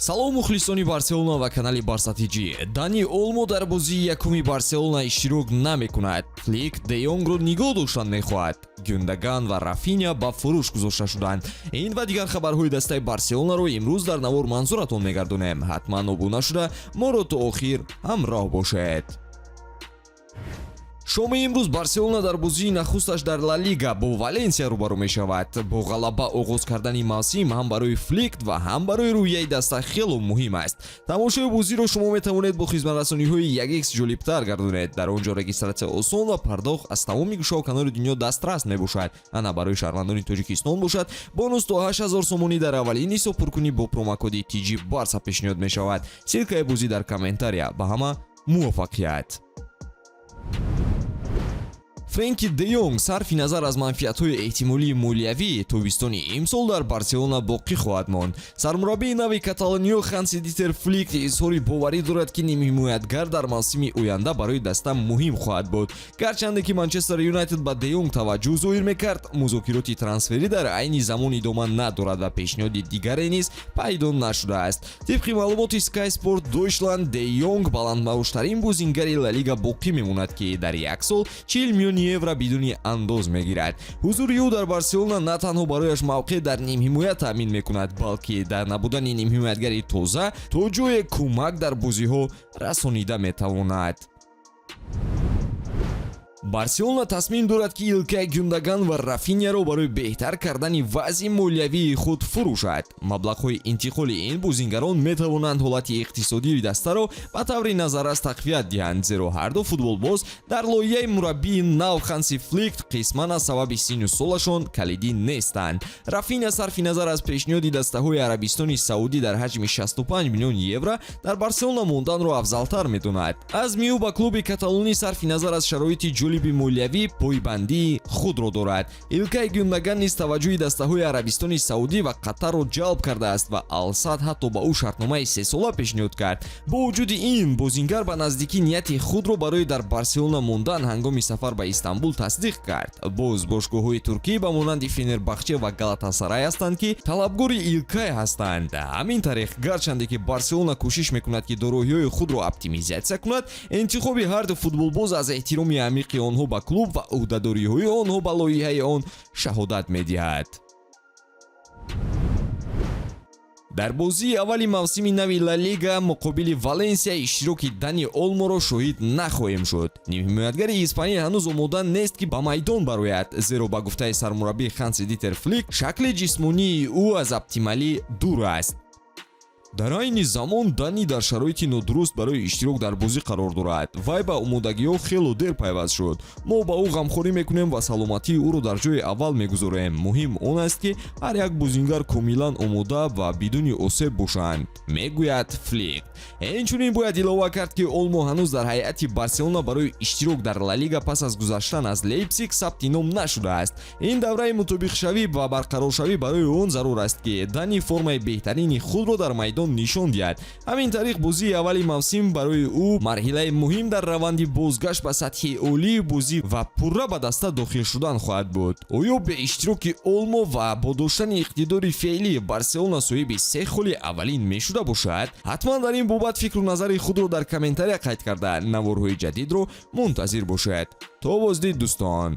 Салом, мухлисони Барселона ва канали Барса ТЖ. Дани Олмо дар бозии якуми Барселона иштирок намекунад. Флик Де Йонгро нигоҳ доштан мехоҳад. Гюндаган ва Рафиня ба фурӯш гузошта шуданд. Ин ва дигар хабарҳои дастаи Барселонаро имрӯз дар навор манзуратон мегардонем. Ҳатман обуна шуда, моро то охир ҳамроҳ бошед. Шоми имрӯз Барселона дар бозии нахусташ дар Ла Лига бо Валенсия рӯбарӯ мешавад. Бо ғалаба оғоз кардани мавсим ҳам барои Флик ва ҳам барои рӯҳияи даста хело муҳим аст. Тамошои бозиро шумо метавонед бо хизматрасониҳои 1x ҷолибтар гардонед. Дар он ҷо регистратсия осон ва пардохт аз тамоми гӯшаву канори дунё дастрас мебошад. Ана, барои шаҳрвандони Тоҷикистон бошад, бонус то 8000 сомонӣ дар аввалин ҳисобпуркунӣ бо промокоди TG Барса пешниҳод мешавад. Ссылкаи бозӣ дар комментария. Ба ҳама муваффақият! Френки де Йонг, сарфи назар аз манфиатҳои эҳтимолии молиявӣ, тобистони имсол дар Барселона боқӣ хоҳад монд. Сармураббии нави каталониё Ханси Дитер Флик изҳори боварӣ дорад, ки нимҳимоятгар дар мавсими оянда барои даста муҳим хоҳад буд. Гарчанде ки Манчестер Юнайтед ба де Йонг таваҷҷӯҳ зоҳир мекард, музокироти трансферӣ дар айни замон идома надорад ва пешниҳоди дигаре низ пайдо нашудааст. Тибқи маълумоти Sky Sport Deutschland, де Йонг баландмаоштарин бозингари Ла Лига боқӣ мемонад, ки дар як сол 40 миллион евро бидуни андоз мегирад. Ҳузури ӯ дар Барселона на танҳо барояш мавқеъ дар нимҳимоя таъмин мекунад, балки дар набудани нимҳимоятгари тоза то ҷое кӯмак дар бозиҳо расонида метавонад. Барселона тасмим дорад, ки Илкай Гюндаган ва Рафиняро барои беҳтар кардани вазъи молиявии худ фурӯшад. Маблағҳои интиқоли ин бозингарон метавонанд ҳолати иқтисодии дастаро ба таври назаррас тақвият диҳанд, зеро ҳарду футболбоз дар лоиҳаи мураббии нав Ханси Флик қисман аз сабаби синну солашон калидӣ нестанд. Рафиня, сарфи назар аз пешниҳоди дастаҳои Арабистони Саудӣ дар ҳаҷми 65 миллион евро, дар Барселона монданро афзалтар медонад. Азми ӯ ба клуби каталонӣ, сарфи назар аз шароити ҷолиби молиявӣ, пойбандии худро дорад. Илкай Гюндаган низ таваҷҷӯҳи дастаҳои Арабистони Саудӣ ва Қатарро ҷалб кардааст ва Алсад ҳатто ба ӯ шартномаи сесола пешниҳод кард. Бо вуҷуди ин, бозингар ба наздикӣ нияти худро барои дар Барселона мондан ҳангоми сафар ба Истанбул тасдиқ кард. Боз бошгоҳҳои туркӣ ба монанди Фенербахче ва Галатасарай ҳастанд, ки талабгори Илкай ҳастанд. Ҳамин тариқ, гарчанде ки Барселона кӯшиш мекунад, ки дороиҳои худро оптимизатсия кунад, интихоби ҳарду футболбоз аз эҳтироми амиқи онҳо ба клуб ва ӯҳдадориҳои онҳо ба лоиҳаи он шаҳодат медиҳад. Дар бозии аввали мавсими нави Ла Лига муқобили Валенсия иштироки Дани Олморо шоҳид нахоҳем шуд. Нимҳимоятгари испанӣ ҳанӯз омода нест, ки ба майдон барояд, зеро, ба гуфтаи сармураббӣ Ханси Дитер Флик, шакли ҷисмонии ӯ аз оптималӣ дур аст. Дар айни замон Дани дар шароити нодуруст барои иштирок дар бозӣ қарор дорад. Вай ба омодагиҳо хело дер пайваст шуд. Мо ба ӯ ғамхорӣ мекунем ва саломатии ӯро дар ҷои аввал мегузорем. Муҳим он аст, ки ҳар як бозингар комилан омода ва бидуни осеб бошанд, мегӯяд Флик. Инчунин бояд илова кард, ки Олмо ҳанӯз дар ҳайати Барселона барои иштирок дар Ла Лига пас аз гузаштан аз Лейпсиг сабти ном нашудааст. Ин давраи мутобиқшавӣ ва барқароршавӣ барои он зарур аст, ки Дани формаи беҳтарини худро дар майдон нишон диҳад. Ҳамин тариқ, бозии аввали мавсим барои ӯ марҳилаи муҳим дар раванди бозгашт ба сатҳи олии бозӣ ва пурра ба даста дохил шудан хоҳад буд. Оё бе иштироки Олмо ва бо доштани иқтидори феълӣ Барселона соҳиби се холи аввалин мешуда бошад? Ҳатман дар ин бобат фикру назари худро дар комментария қайд карда, наворҳои ҷадидро мунтазир бошед. То боздид, дӯстон.